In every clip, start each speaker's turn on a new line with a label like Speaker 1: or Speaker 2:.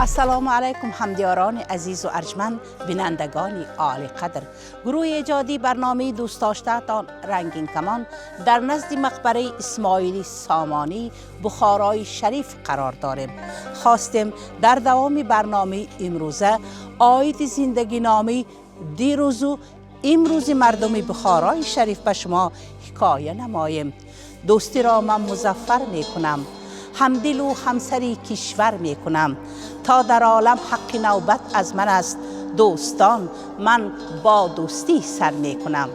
Speaker 1: Ассалому алайкум ҳамдиёрони азизу арҷманд, бинандагони олиқадр. Гурӯҳи эҷодии барномаи дӯстдоштаатон Рангин Камон дар назди мақбараи Исмоили Сомонӣ Бухорои Шариф қарор дорем. Хостем дар давоми барномаи имрӯза оиди зиндагиномаи дирӯзу имрӯзи мардуми Бухорои Шариф ба шумо ҳикоя намоем. Дӯстиро ман музаффар мекунам, ҳамдилу ҳамсари кишвар мекунам, то дар олам ҳаққи навбат аз ман аст. Дӯстон, ман бо дӯстӣ сар мекунам.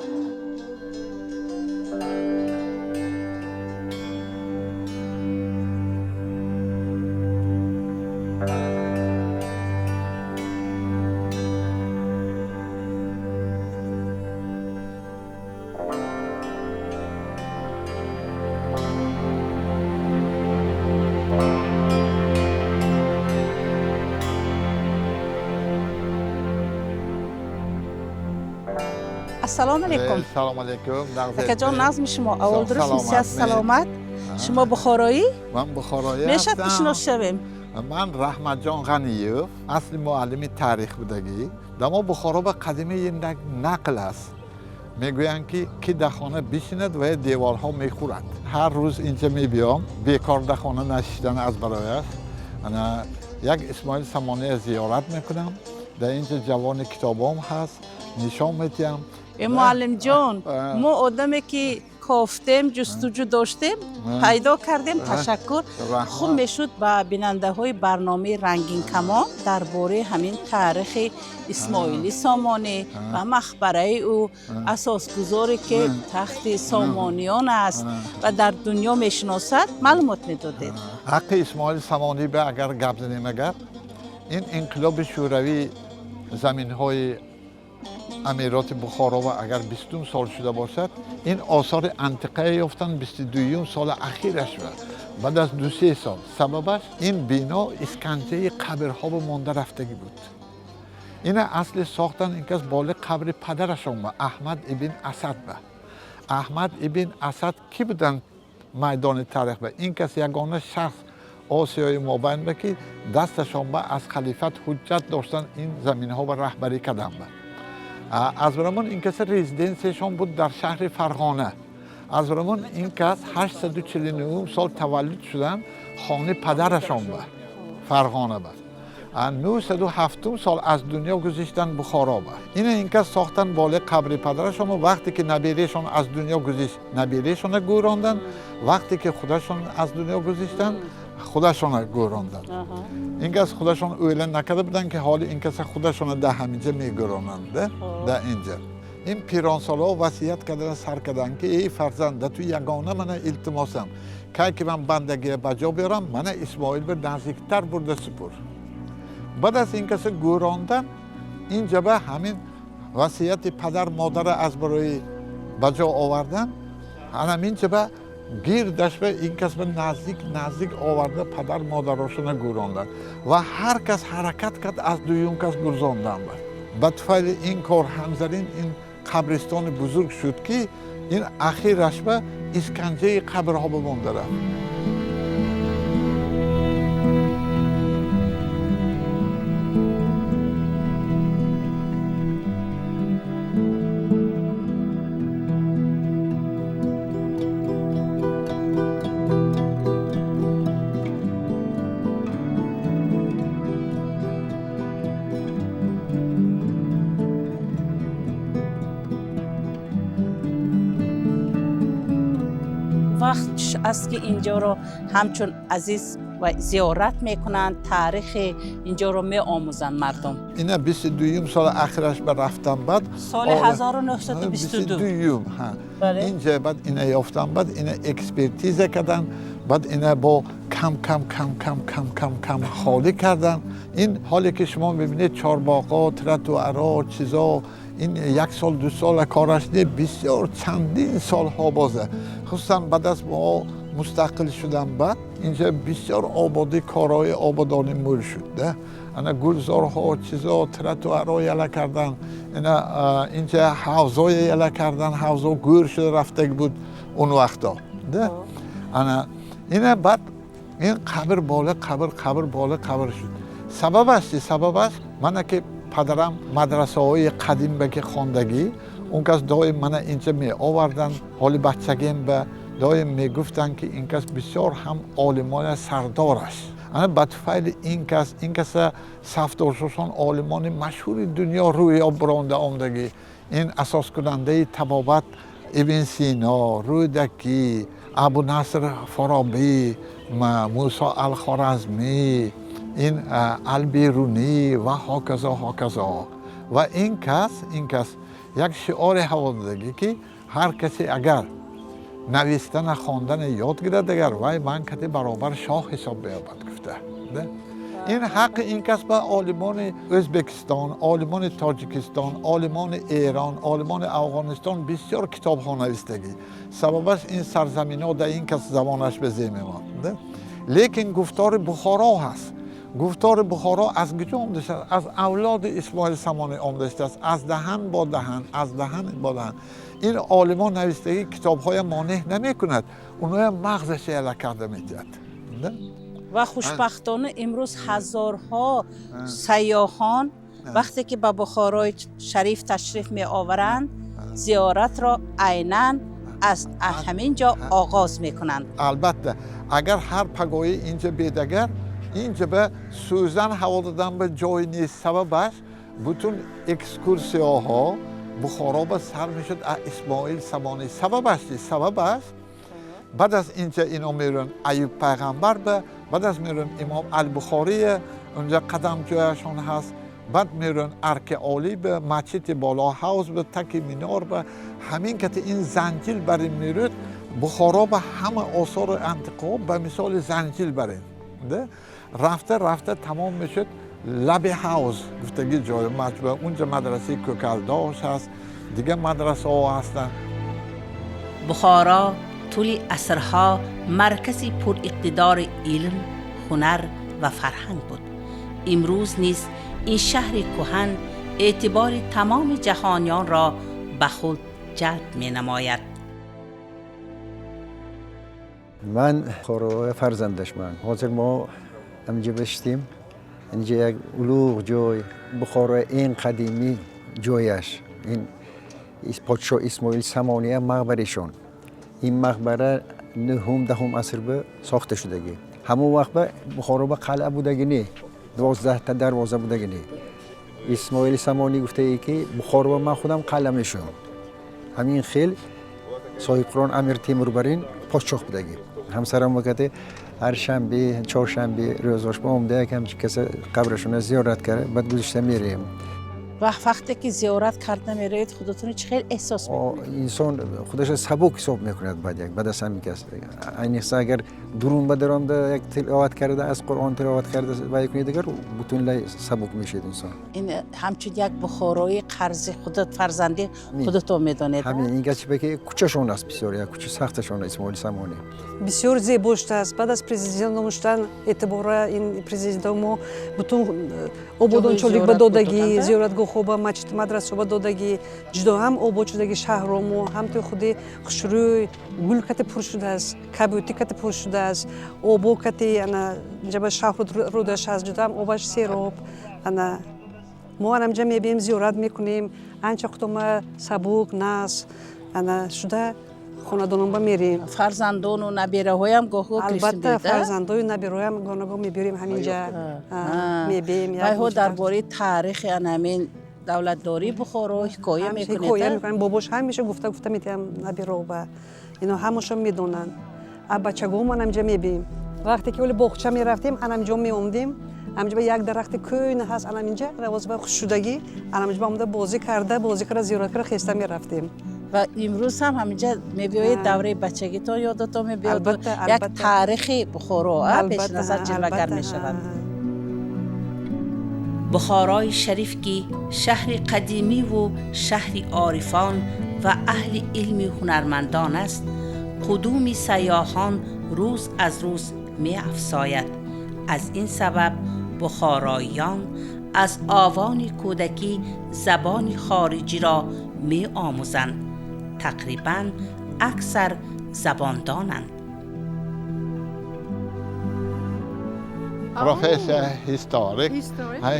Speaker 1: Ассалому алайкум.
Speaker 2: Салом алайкум.
Speaker 1: Акаҷон, назми шумо аввал дуруст мисият, саломат. Шумо бухороӣ?
Speaker 2: Ман бухороӣ
Speaker 1: мешад
Speaker 2: ҳастам.
Speaker 1: Шинос шавем.
Speaker 2: Ман Раҳматҷон Ғаниев, асли муаллими таърих будагӣ. Дар мо Бухоро ба қадимӣ як нақл аст. Мегӯянд ки ки дар хона бишинад ва деворҳо мехӯрад. Ҳар рӯз инҷа мебиём, бекор дар хона нашиштан аз барояш. Ана як Исмоил Сомония зиёрат мекунам. Дар инҷа ҷавони китобом ҳаст, нишон медиҳам.
Speaker 1: Муаллимҷон, мо одаме ки кофтем, ҷустуҷӯ доштем, пайдо кардем. Ташаккур. Хуб мешуд ба бинандаҳои барномаи Рангин Камон дар бораи ҳамин таърихи Исмоили Сомонӣ ва мақбараи ӯ, асосгузоре ки тахти Сомониён аст ва дар дунё мешиносад, маълумот медодед.
Speaker 2: Ҳаққи Исмоили Сомонӣ ба агар гап занем, агар ин инқилоби шӯравӣ заминҳои амироти Бухоро агар 20 сол шуда бошад, ин осори антиқая ёфтанд 22 соли ахираш ва баъд аз 2-3 сол. Сабабаш ин бино исканҷаи қабрҳо ба монда рафтагӣ буд. Ина асли сохтан ин кас боли қабри падарашон ба Аҳмад ибн Асад ба. Аҳмад ибн Асад кӣ буданд майдони таърих ба? Ин кас ягона шахс осиёи мобайн ба ки дасташон ба аз халифат ҳуҷҷат доштанд, ин заминҳо ба раҳбарӣ карданд ба. Аз барамон ин кас резиденсияшон буд дар шаҳри Фарғона. Аз барамон ин кас 849 сол таваллуд шуданд хони падарашон ба Фарғона ба. 907 сол аз дунё гузиштанд Бухоро ба. Ина ин кас сохтанд болои қабри падарашон ва вақте ки набераашон аз дунё гузишт, набераашонро гӯронданд, вақте ки худашон аз дунё гузиштанд, худашонро гӯронданд. Ин кас худашон o'йлан накарда буданд ки ҳоли ин каса худашонро дар ҳаминҷа мегӯронанд, дар инҷа. Ин пиронсолҳо васият кардан сар карданд ки эй фарзанд, да ту ягона мана илтимосам, кай ки ман бандагия ба ҷо биёрам, мана Исмоил ба наздиктар бурда супур. Баъд аз ин каса гӯрондан, инҷа ба ҳамин васияти падар модара аз барои ба ҷо овардан, ҳаминҷа ба гирдаш ба ин кас ба наздик наздик оварда падар модарошона гӯронданд ва ҳар кас ҳаракат кард аз дуюм кас гурзондан ба. Ба туфайли ин кор ҳамзарин ин қабристони бузург шуд ки ин ахираш ба исканҷаи қабрҳо ба монда рафт.
Speaker 1: Вақт аст ки инҷоро ҳамчун азиз ва зиёрат мекунанд, таърихи инҷоро меомӯзанд мардум.
Speaker 2: Ина 22 соли ахираш ба рафтан баъд
Speaker 1: соли 1922.
Speaker 2: 22 ҳа. Инҷа баъд ина ёфтан баъд ина экспертиза карданд, баъд ина бо кам кам кам кам кам кам кам холӣ карданд. Ин ҳоле ки шумо мебинед чорбоғҳо, тротуарҳо, чизо, ин як сол ду сол кораш не, бисёр чандин солҳо боза. Хусусан баъд аз мо мустақил шудан баъд инҷа бисёр ободӣ, корҳои ободонӣ мул шуд. Ана гулзорҳо, чизо, тротуарҳо яла кардан, ина инҷа ҳавзое яла кардан, ҳавзо гӯр шуда рафтаг буд он вақто. Ана ина баъд ин қабр боло қабр, қабр боло қабр шуд. Сабабаш чӣ? Сабабаш мана ки падарам мадрасаҳои қадим ба ки хондагӣ, он кас доим мана инҷа меоварданд. Ҳоли бачагиам ба доим мегуфтанд, ки ин кас бисёр ҳам олимони сардораш. Ана ба туфайли ин кас, ин каса сафдоршосон олимони машҳури дунё рӯё буронда омдагӣ. Ин асоскунандаи табобат Ибн Сино, Рӯдакӣ, Абу Наср Форобӣ, Мусо Алхоразмӣ, ин Алберунӣ ва ҳоказо, ҳоказо. Ва ин кас як шиори ҳаво додагӣ, ки ҳар касе агар навистана, хондана ёд гирад, агар вай ман кати баробар шоҳ ҳисоб меёбад, гуфта. Ин ҳаққи ин кас ба олимони Ӯзбекистон, олимони Тоҷикистон, олимони Эрон, олимони Афғонистон бисёр китобҳо навистагӣ. Сабабаш ин сарзаминҳо дар ин кас замонаш ба зе мемонд. Лекин гуфтори Бухоро ҳаст. Гуфтори Бухоро аз куҷо омада шудааст? Аз авлоди Исмоили Самонӣ омада шудааст, аз даҳан бо даҳан, аз даҳан бо даҳан. Ин олимон навистагӣ китобҳоя монеъ намекунад, онҳоя мағзаша яла карда метиҳад.
Speaker 1: Ва хушбахтона имрӯз ҳазорҳо сайёҳон вақте ки ба Бухорои Шариф ташриф меоваранд, зиёратро айнан аз ҳамин ҷо оғоз мекунанд.
Speaker 2: Албатта, агар ҳар пагоҳӣ инҷа бедагар, инҷа ба сӯзан ҳаво додан ба ҷой нест. Сабабаш бутун экскурсияҳо Бухоро ба сар мешуд аз Исмоил Самонӣ. Сабабаш чи? Сабабаш баъд аз инҷа ино мерӯянд Аюб пайғамбар ба, баъд аз мерӯянд Имом Албухория, унҷа қадамҷояшон ҳаст, баъд мерӯянд Арки Олӣ ба, масҷиди боло ҳавз ба, таки минор ба. Ҳамин кати ин занҷил бар ин мерӯяд. Бухоро ба ҳама осору антиқаҳо ба мисоли занҷил бар ин рафта рафта тамом мешуд. Лаби ҳавз гуфтагӣ ҷои маҷмӯа, унҷа мадрасаи Кӯкалдош ҳаст, дигар мадрасаҳо ҳастанд.
Speaker 1: Бухоро тӯли асрҳо маркази пуриқтидори илм, ҳунар ва фарҳанг буд. Имрӯз низ ин шаҳри кӯҳан эътибори тамоми ҷаҳониёнро ба худ ҷалб менамояд.
Speaker 3: Ман Бухоро фарзандаш ман. Ҳозир мо ҳаминҷа бишитем. Инҷа як улуғ ҷой, Бухоро ин қадимӣ ҷояш. Ин подшоҳ Исмоил Самония мақбарашон. Ин мақбара нӯҳум, 10-ум аср ба сохта шудагӣ. Ҳамон вақт ба Бухоро ба қалъа будагӣ не, 12 та дарвоза будагӣ не. Исмоили Самонӣ гуфтае, ки Бухоро ман худам қалъа мешавам. Ҳамин хел соҳибқирон Амир Темур бар ин подшоҳ будагӣ. Ҳамсарам вақте ҳар шанбе, чоршанбе рӯзош ба омда як ҳамчи каса қабрашона зиёрат карда, баъд гузошта мерем.
Speaker 1: Ва вақте ки зиёрат карда меравед, худатонро чӣ хел эҳсос мекунед?
Speaker 3: Инсон худаша сабук ҳисоб мекунад. Баъд як баъд аз ҳамин кас, айниқса агар дурун ба даромда як тиловат карда, аз Қуръон тиловат карда вай кунед, дигар бутунлай сабук мешавед инсон.
Speaker 1: Ин ҳамчун як бухороӣ қарзи худат, фарзанди худатон медонед.
Speaker 3: Ҳамин ин гачи ки кӯчашон аст, бисёр як кӯча сахташон, Исмоили Самонӣ.
Speaker 4: Бисёр зебо шудааст баъд аз президентом шудан. Эътибора ин президентом мо бутун ободончолик ба додагӣ, зиёратгоҳҳо ба, масҷид, мадрасаҳо ба додагӣ, ҷудо ҳам обод шудаги шаҳро мо, ҳам то худи хушрӯй гул кати пур шудааст, кабутӣ кати пур шудааст, обо кати ана инҷа шаҳру рудаш аст, ҷудо ҳам обаш сероб. Ана мо анамҷа мебием, зиёрат мекунем, анча худома сабук нас ана шуда хонадонон ба мерем.
Speaker 1: Фарзандону набераҳоям гоҳ-гоҳ?
Speaker 4: Албатта, фарзандою набераҳоям гоҳ-ногоҳ мебиёрем, ҳаминҷа мебием.
Speaker 1: Вайҳо дар бораи таърихи анамин давлатдории Бухоро ҳикоя
Speaker 4: мекунед? Ҳикоя мекунем. Бобош ҳамеша гуфта гуфта метиҳам набераҳо, ино ҳамашон медонанд. А бачагоҳомон ҳаминҷа мебием. Вақте ки оли боғча мерафтем, анамҷо меомдем, ҳаминҷа як дарахти кӯйна ҳаст, анаминҷа равозба хушшудагӣ, анаминҷа омада бозӣ карда, бозӣ карда, зиёрат карда, хеста мерафтем.
Speaker 1: Ва имрӯз ҳам ҳаминҷа мебиёед, давраи бачагитон ёдатон мебиёд, як таърихи Бухоро пеши назар ҷилвагар мешавад. Бухорои Шариф, ки шаҳри қадимиву шаҳри орифон ва аҳли илми ҳунармандон аст, қудуми сайёҳон рӯз аз рӯз меафзояд. Аз ин сабаб бухороиён аз овони кӯдакӣ забони хориҷиро меомӯзанд, тақрибан аксар забондонанд.
Speaker 2: Профессия историк.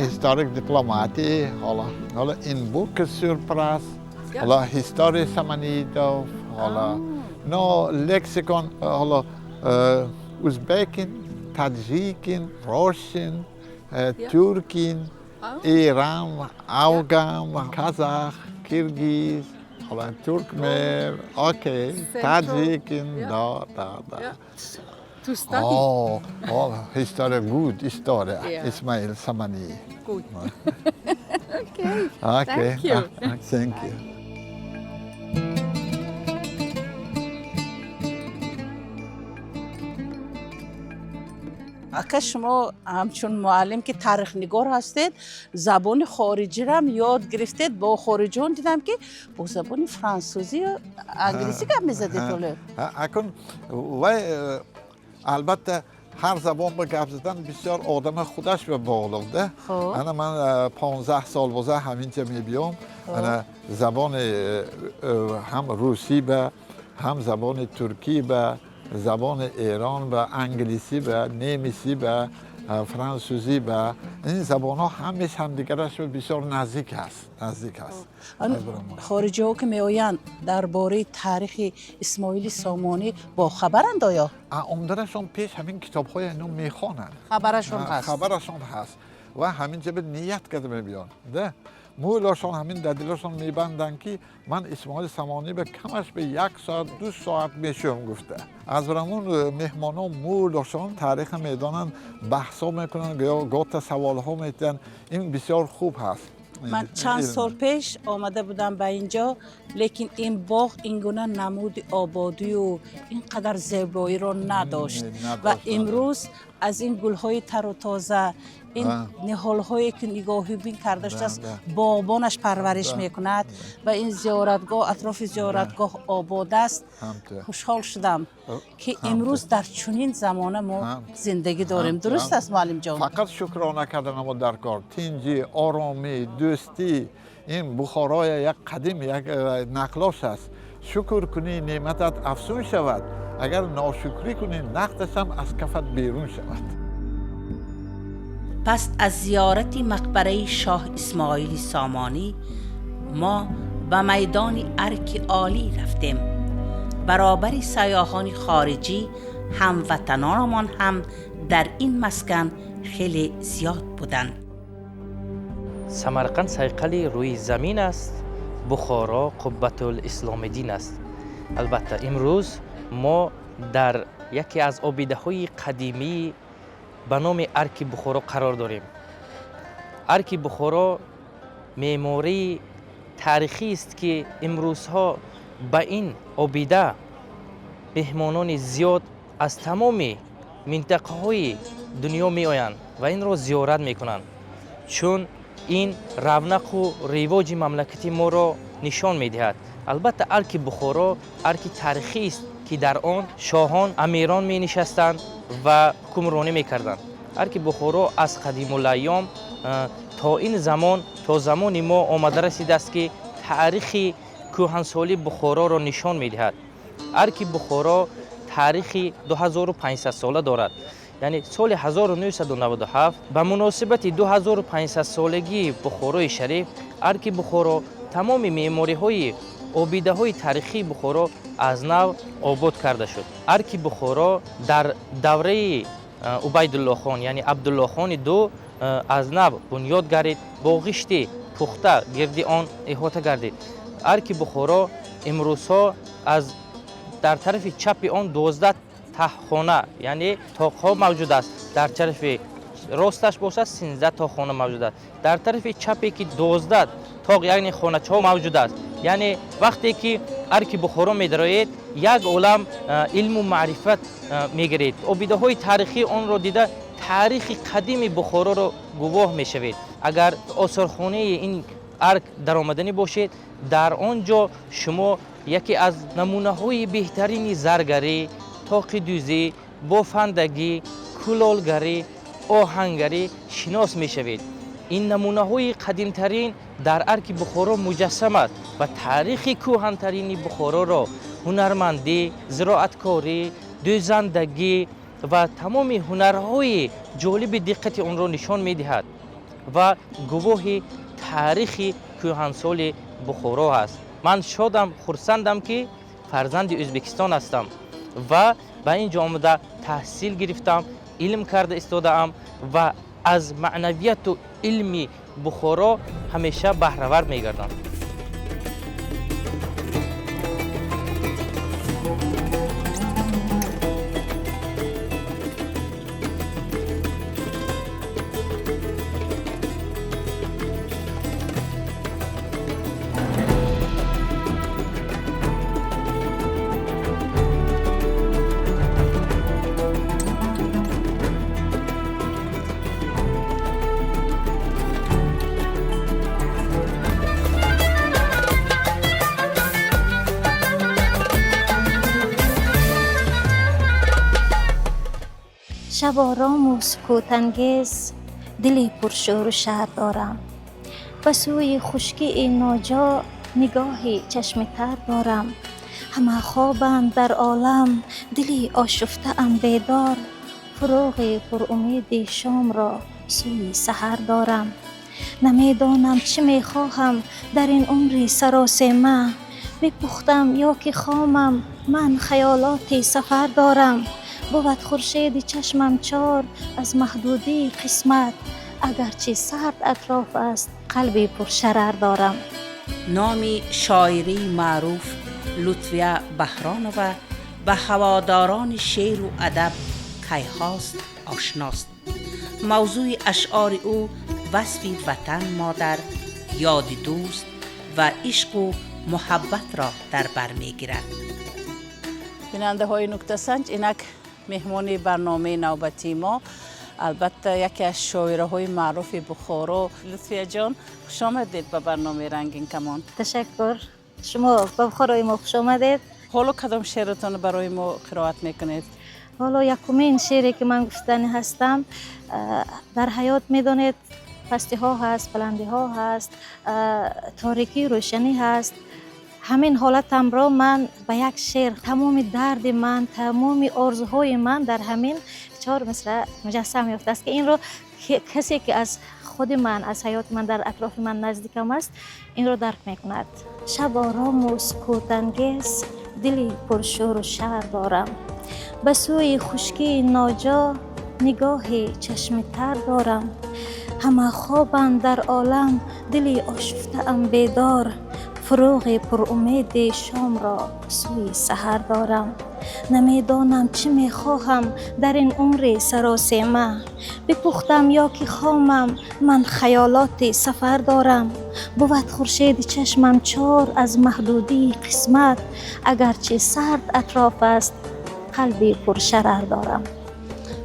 Speaker 2: Историк дипломатӣ. ҳола ин book сюрприз. ҳола история Саманидов. ҳола но лексикон ҳола узбекин, таджикин, русин, туркин, Иран, афган, казах, киргиз, ҳола туркмен, окей, таджикин, да, да, да.
Speaker 5: To study.
Speaker 2: Oh, история, good история.
Speaker 5: Yeah.
Speaker 2: Исмаил Самани.
Speaker 5: Good. Okay.
Speaker 2: Okay.
Speaker 5: Thank you.
Speaker 2: Thank you.
Speaker 1: Ака, шумо ҳамчун муаллим, ки таърихнигор ҳастед, забони хориҷирам ёд гирифтед. Бо хориҷиҳон дидам, ки бо забони франсузӣ, англисӣ гап мезадед оле.
Speaker 2: Акун вай албатта ҳар забон ба гап задан бисёр одама худаш ба боғлуқда. Ана ман 15 сол боза ҳаминҷа мебиём. Ана забони ҳам русӣ ба, ҳам забони туркӣ ба, забони эрон ба, англисӣ ба, немисӣ ба, франсузӣ ба, ин забонҳо ҳамеш ҳамдигараш бисёр наздик аст, наздик аст.
Speaker 1: Хориҷиҳо ки меоянд, дар бораи таърихи Исмоили Сомонӣ бохабаранд оё?
Speaker 2: Омаданашон пеш ҳамин китобҳои ино мехонанд.
Speaker 1: Хабарашон ҳаст.
Speaker 2: Хабарашон ҳаст ва ҳамин ҷа ният карда мебиёнд да. Мӯйлашон ҳамин дар дилашон мебанданд, ки ман Исмоили Самонӣ ба камаш ба як соат, 2 соат мешӯм гуфта. Аз рамун меҳмонон мӯйлашон таъриха медонанд, баҳсҳо мекунанд, гота саволҳо метиҳанд. Ин бисёр хуб ҳаст.
Speaker 1: Ман чанд сол пеш омада будам ба ин ҷо, лекин ин боғ ин гуна намуди ободию ин қадар зебоиро надошт. Ва имрӯз аз ин гулҳои тару тоза, ин ниҳолҳое ки нигоҳубин карда шудааст, боғбонаш парвариш мекунад ва ин зиёратгоҳ, атрофи зиёратгоҳ обод аст, хушҳол шудам, ки имрӯз дар чунин замона мо зиндагӣ дорем. Дуруст аст, муаллимҷон?
Speaker 2: Фақат шукрона карданамо дар кор. Тинҷӣ, оромӣ, дӯстӣ. Ин Бухороя як қадим як нақлош аст: шукр кунӣ, неъматат афзун шавад, агар ношукрӣ кунӣ, нақдашам аз кафат берун шавад.
Speaker 1: Пас аз зиёрати мақбараи шоҳ Исмоили Сомонӣ мо ба майдони Арки Олӣ рафтем. Баробари сайёҳони хориҷӣ ҳамватанонамон ҳам дар ин маскан хеле зиёд буданд.
Speaker 6: Самарқанд сайқали рӯи замин аст, Бухоро қуббатул исломи дин аст. Албатта, имрӯз мо дар яке аз обидаҳои қадимӣ ба номи Арки Бухоро қарор дорем. Арки Бухоро меъмории таърихист, ки имрӯзҳо ба ин обида меҳмонони зиёд аз тамоми минтақаҳои дунё меоянд ва инро зиёрат мекунанд, чун ин равнақу ривоҷи мамлакати моро нишон медиҳад. Албатта, Арки Бухоро арки таърихист, ки дар он шоҳон, амирон менишастанд ва ҳукмронӣ мекарданд. Арки Бухоро аз қадимулайём то ин замон, то замони мо омада расидааст, ки таърихи кӯҳансолии Бухороро нишон медиҳад. Арки Бухоро таърихи 2500 сола дорад, яъне соли 1997 ба муносибати 2500 солагии Бухорои шариф Арки Бухоро, тамоми меъмориҳои обидаҳои таърихии Бухоро аз нав обод карда шуд. Арки Бухоро дар давраи Убайдуллохон, яъне Абдуллохони ду, аз нав бунёд гардид, бо ғишти пухта гирди он иҳота гардид. Арки Бухоро имрӯзҳо аз дар тарафи чапи он 12 таҳхона, яъне тоқҳо мавҷуд аст, дар тарафи росташ бошад, 13 тоқхона мавҷуд аст. Дар тарафи чапе ки 12 тоқ, яъне хоначаҳо мавҷуд аст, яъне вақте ки Арки Бухоро медароед, як олам илму маърифат мегиред. Обидаҳои таърихии онро дида, таърихи қадими Бухороро гувоҳ мешавед. Агар осорхонаи ин арк даромаданӣ бошед, дар он ҷо шумо яке аз намунаҳои беҳтарини заргарӣ, тоқидӯзӣ, бофандагӣ, кулолгарӣ, оҳангарӣ шинос мешавед. Ин намунаҳои қадимтарин дар Арки Бухоро муҷассам аст ва таърихи кӯҳантарини Бухороро, ҳунармандӣ, зироаткорӣ, дӯзандагӣ. Ва тамоми ҳунарҳои ҷолиби диққати онро нишон медиҳад ва гувоҳи таърихи кӯҳансоли Бухоро аст. Ман шодам, хурсандам, ки фарзанди Ӯзбекистон ҳастам ва ба ин ҷо омада таҳсил гирифтам, илм карда истодаам ва аз маънавияту илми Бухоро ҳамеша баҳравар мегардам.
Speaker 7: Шаб орому сукутангез, дили пуршӯру шар дорам. Ба сӯи хушкии ноҷо нигоҳи чашми тар дорам. Ҳама хобанд дар олам, дили ошуфтаам бедор. Фурӯғи пурумеди шомро сӯи саҳар дорам. Намедонам чӣ мехоҳам дар ин умри саросема. Бипухтам ё ки хомам, ман хаёлоти сафар дорам. Бувад хуршеди чашмам чор аз маҳдудии қисмат. Агарчи сард атроф аст, қалби пуршарар дорам.
Speaker 1: Номи шоираи маъруф Лутфия Баҳронова ба ҳаводорони шеъру адаб кайҳост ошност. Мавзӯи ашъори ӯ васфи ватан модар, ёди дӯст ва ишқу муҳаббатро дар бар мегирад. Бинандаҳои нуктасанҷ, инак меҳмони барномаи навбатии мо, албатта, яке аз шоираҳои маъруфи Бухоро. Лутфияҷон, хуш омадед ба барномаи Рангин камон.
Speaker 7: Ташаккур. Шумо ба Бухорои мо хуш омадед.
Speaker 1: Ҳоло кадом шеъратонро барои мо қироат мекунед?
Speaker 7: Ҳоло якумин шеъре ки ман гуфтанӣ ҳастам, дар ҳаёт медонед, пастиҳо ҳаст, баландиҳо ҳаст, торикӣ, рӯшанӣ ҳаст. Ҳамин ҳолатамро ман ба як шеър, тамоми дарди ман, тамоми орзуҳои ман дар ҳамин чор мисра муҷассам ёфтааст, ки инро касе ки аз худи ман, аз ҳаёти ман, дар атрофи ман наздикам аст, инро дарк мекунад. Шаб орому сукутангез, дили пуршӯру шар дорам. Ба сӯи хушкии ноҷо нигоҳи чашми тар дорам. Ҳама хобанд дар олам, дили ошуфтаам бедор. Фурӯғи пурумеди шомро сӯи саҳар дорам. Намедонам чӣ мехоҳам дар ин умри саросема. Бипухтам ё ки хомам, ман хаёлоти сафар дорам. Бувад хуршеди чашмам чор аз маҳдудии қисмат. Агарчи сард атроф аст, қалби пуршарар дорам.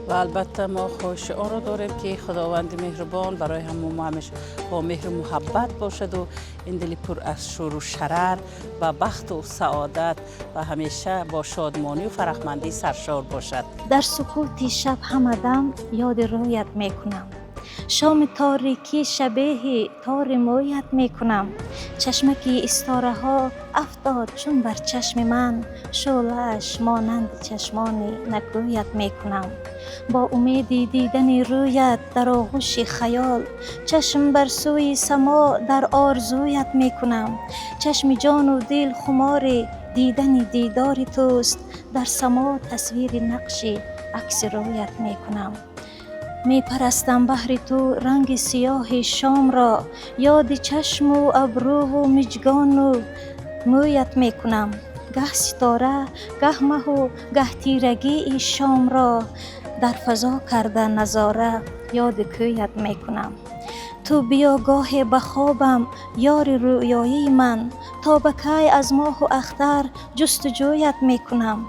Speaker 1: Ва албатта мо хоҳиши онро дорем, ки Худованди меҳрубон барои ҳамаи мо ҳамеша бо меҳру муҳаббат бошаду ин дили пур аз шӯру шарар ба бахту саодат ва ҳамеша бо шодмонию фарахмандӣ саршор бошад.
Speaker 7: Дар сукути шаб ҳамадам ёди рӯят мекунам. Шоми торикӣ шабеҳи тори мӯят мекунам. Чашмаки истораҳо афтод чун бар чашми ман, шӯълааш монанди чашмони накӯят мекунам. Бо умеди дидани рӯят дар оғӯши хаёл, чашм бар сӯи само дар орзуят мекунам. Чашми ҷону дил хумори дидани дидори туст, дар само тасвири нақши акси рӯят мекунам. Мепарастам баҳри ту ранги сиёҳи шомро, ёди чашму абрӯву миҷгону мӯят мекунам. Гаҳ ситора, гаҳ маҳу, гаҳ тирагии шомро дар фазо карда назора ёди кӯят мекунам. Ту биё гоҳе ба хобам, ёри рӯёии ман, то ба кай аз моҳу ахтар ҷустуҷӯят мекунам.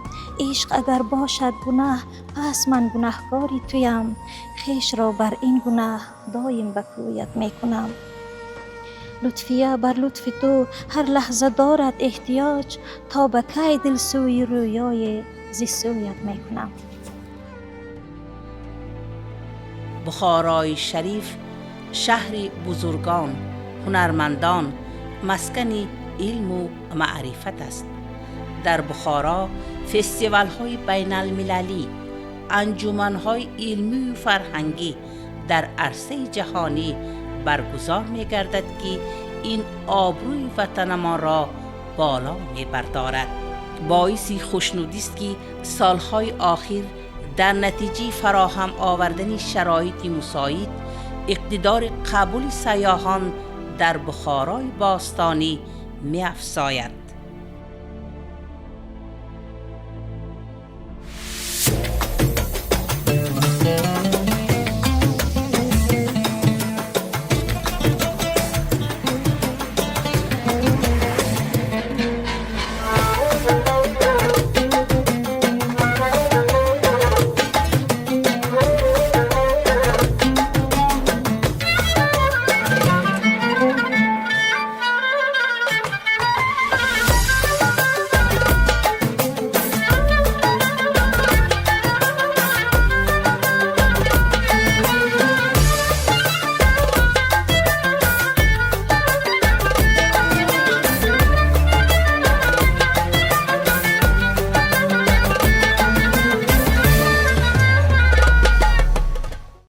Speaker 7: Ишқ агар бошад гунаҳ, пас ман гунаҳкори туям. Хешро бар ин гунаҳ доим ба кӯят мекунам. Лутфия бар лутфи ту ҳар лаҳза дорад эҳтиёҷ, то ба кай дилсӯи рӯёе зи сӯят мекунам.
Speaker 1: Бухорои шариф шаҳри бузургон, ҳунармандон, маскани илму маърифат аст. Дар Бухоро фестивалҳои байналмилалӣ, Анҷуманҳои илмию фарҳангӣ дар арсаи ҷаҳонӣ баргузор мегардад, ки ин обрӯи ватанамонро боло мебардорад. Боиси хушнудист, ки солҳои охир дар натиҷаи фароҳам овардани шароити мусоид иқтидори қабули сайёҳон дар Бухорои бостонӣ меафзояд.